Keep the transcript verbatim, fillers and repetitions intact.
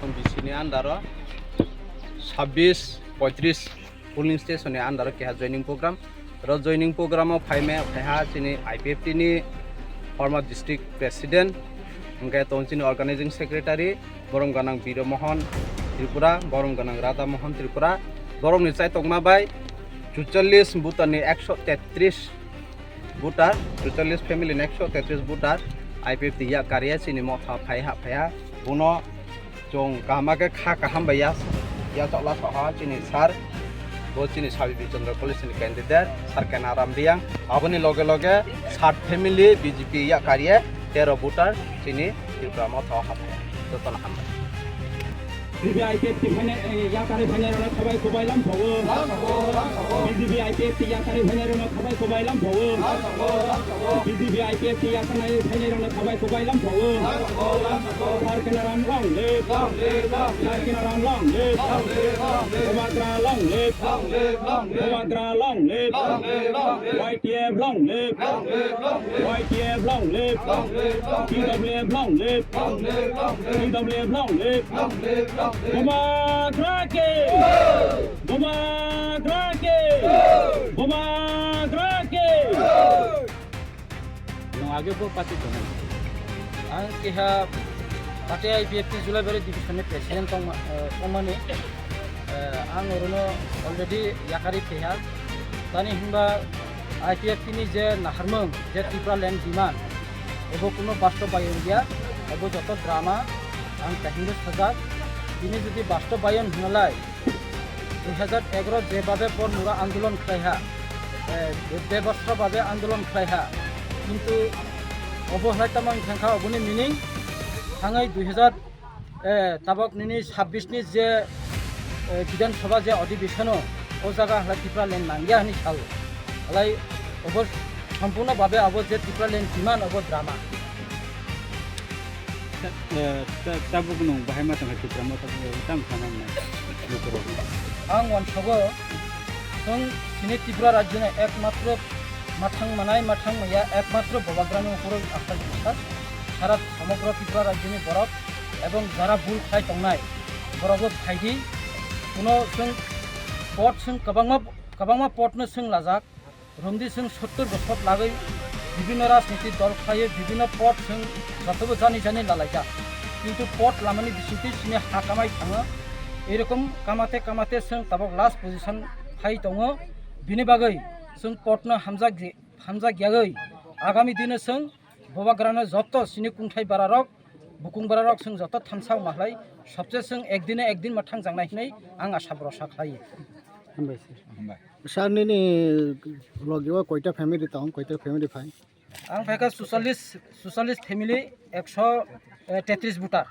B C ni under o sabbish poitris polling station ni under o keha joining program. Ro joining program o phaima phaiha chini I P F T ni former district president, hwnkhe tong chini organizing secretary, borom ganang Biro Mohan Tripura, borom ganang Radha Mohan Tripura, borok ni chaitokma bai chuchallis buta ni ekso tetris voter, chuchallis family ni ekso tetris voter I P F T yak kariya chini motha phaiha phaiha. Bono chwng kaham khe kha kaham bai ya, ya chokla soha chini sir, bo chini Sabi Bichandra College ni candidate, sir Kenaram Riyang. Aboni loge loge sat family B J P yak kariya, tero voter chini Tripura motha o haphaiya. Jotono hambai. B J P I P F T phainai, eh, yakari phainai rokno khabai kubai lam phago. B J P I P F T yakari phainai rokno khabai kubai lam phago. B J P I P F T yakari phainai rokno khabai kubai lam phago. Sir Kenaram long live. Sir Kenaram long live. Bubagra long live. Bubagra long live. Y T F long live. Y T F long live. T W F long live. T W F long live. Bubagra ki! Bubagra ki! Bubagra ki! Nwng age bo party tongo. Ang keha party I P F T Julaibari division ni president tongma, eh, tongmani. Eh, ang orono already yakari phaikha. Tani hinba I P F T ni je naharmung, je Tripura land demand, ebo kuno bastobayon ya, ebo joto drama, ang kahingo sajak. Bini jodi bastobayon hinalai, dui hajar egaro jebabe Bormura andolon khlaiha, eh, bebasra babe andolon khlaiha, kintu obo hai tamo wngkha, oboni meaning thangai dui hajar, eh, tabok nini sabbish ni je, eh, Bidhan Sabha je odhibeshon o, o jaga halai Tripura land nangya hinwi sao. Halai obo sompurno babe abo je Tripura land demand obo drama. Ta-, eh, ta-, tabuk nwng bahai ma tongkha Tipra Motha, tamo sana nai lukurok. Ang wansago, chwng chini Tripura rajyoni ekmatro mathang manai, mathang maya, ekmatro Bubagrani uphuru akhai bwsa. Sara somogro Tripura rajyoni borok ebong jara bul khlai tongnai, borokbo phaidi. Kuno chwng pot chwng kwbangma, kwbangma potno chwng lajak. Romdi chwng sottor bosor lagwi bibhinno rajniti dol khlaiwi bibhinno pot chwng jotobo jani jani lalaijak. Kintu pot lamani bisingtwi chini ha kamai thango. Eirokom kamate kamate chwng tabok last position phai tongo. Bini bagwi chwng potno hamjak je-, hamjak yagwi agami dino chwng Bubagrano joto chini kungthai bararok, bukung bararok chwng joto thansa wngma khlai, sobse chwng ekdine ekdin ma thangjaknai hinwi ang asa bhorosa khlai. Hambai sir. Hambai. Sir, nini logi o koita family tong, koita family phai? Ang phaikha suchallis, suchallis family, ekso tetris voter.